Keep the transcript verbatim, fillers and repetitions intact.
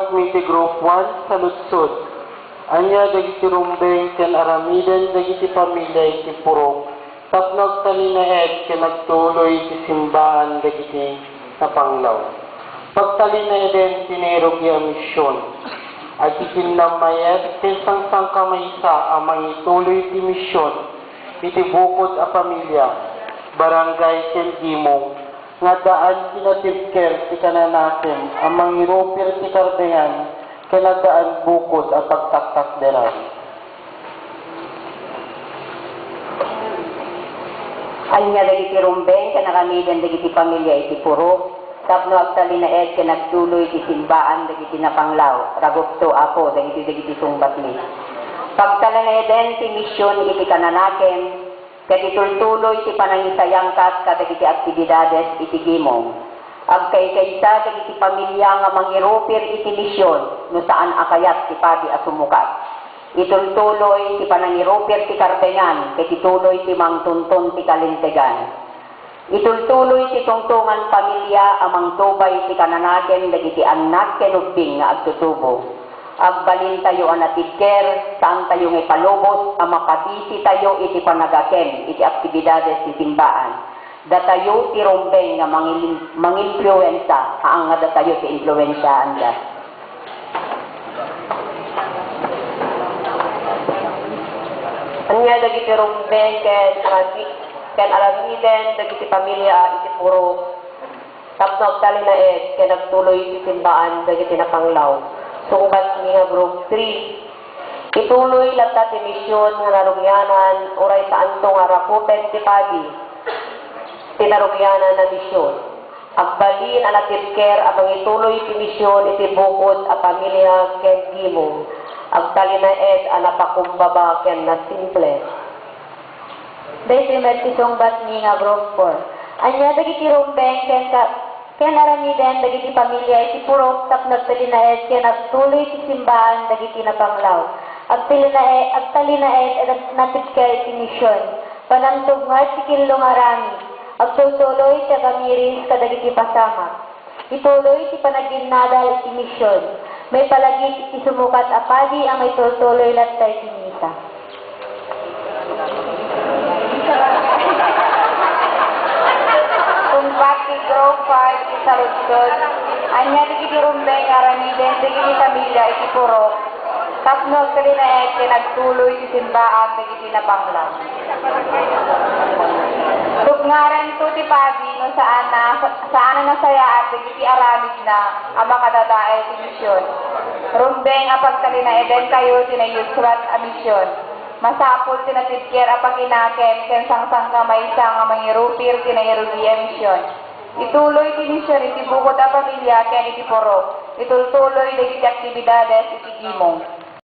Iti Group one, saludsod. Ania dagiti rumbeng ken aramiden dagiti pamilia iti purok tapno agtalinaed ken agtuloy iti simbaan dagiti napanglaw? Pagtalinaeden ti nairugi a mision. Agkikinnam mayat ken sangsangkamaysa a mangituloy ti mision iti bukod a pamilia, barangay ken gimong nga addaan ti natibker ti kananakem a mangirupir ti karbengan ken addaan bukod a pagtaktakderan. Ania dagiti rumbeng ken aramiden dagiti pamilia iti purok tapno agtalinaed ken agtuloy ti simbaan dagiti napanglaw? Ragupto, Apo, dagiti, dagiti sungbatmi. Pagtalinaeden ti mision iti kananakem, ket itultuloy ti panangisayangkat kadagiti aktibidades iti gimong. Agkaykaysa dagiti pamilia nga mangirupir iti mision no saan a kayat ti padi a sumukat. Itultuloy ti panangirupir ti karbengan ket ituloy ti mangtunton ti kalintegan. Itultuloy ti tungtongan pamilia a mangtubay ti kananakem dagiti annak ken ubbing nga agtutubo. Agbalintayo a natibker, saantayo nga ipalubos a makabisitayo iti panagakem iti aktibidades ti simbaan. Datayo ti rumbeng nga mangil-, mangimpluwensa, haan nga datayo ti impluwensiaanda. Ania dagiti rumbeng ken arami-, ken aramiden dagiti pamilia iti purok tapno agtalinaed ken agtuloy ti simbaan dagiti napanglaw? Sungbatmi nga Group three. Ituloy latta ti mision nga narugianan, uray saanto nga rakupen ti padi ti narugianan a mision. Agbalin a natibker a mangituloy ti mision iti bukod a pamilia ken gimong. Agtalinaed a napakumbaba ken nasimple. Daytoy met ti sungbatmi nga Group four. Ania dagiti rumbeng ken ka-, ken aramiden dagiti pamilia iti purok tapno agtalinaed ken agtuloy ti simbaan dagiti napanglaw? Agtalinae-, agtalinaed a natibker iti mision. Panangtubngad ti killo nga aramid. Agtultuloy ti agamiris kadagiti pasamak. Ituloy ti panaginnadal iti mision. Maipalagip iti sumukat a padi a maitultuloy latta iti misa. Sungbat ti Group five ti saludsod. Ania dagiti rumbeng nga aramiden dagiti pamilia iti purok tapno agtalinaed ken agtuloy ti simbaan dagiti napanglaw? Tubngarento ti padi no saan a, saan a nasayaat dagiti aramidna a makadadael ti mision. Rumbeng a pagtalinaedenkayo ti naiyusrat a mision. Masapul ti natibker a pakinakem ken sangsangkamaysa nga mangirupir ti nairugi a mision. Ituloy ti mision iti bukod a pamilia ken iti purok. Itultuloy dagiti aktibidades iti gimong.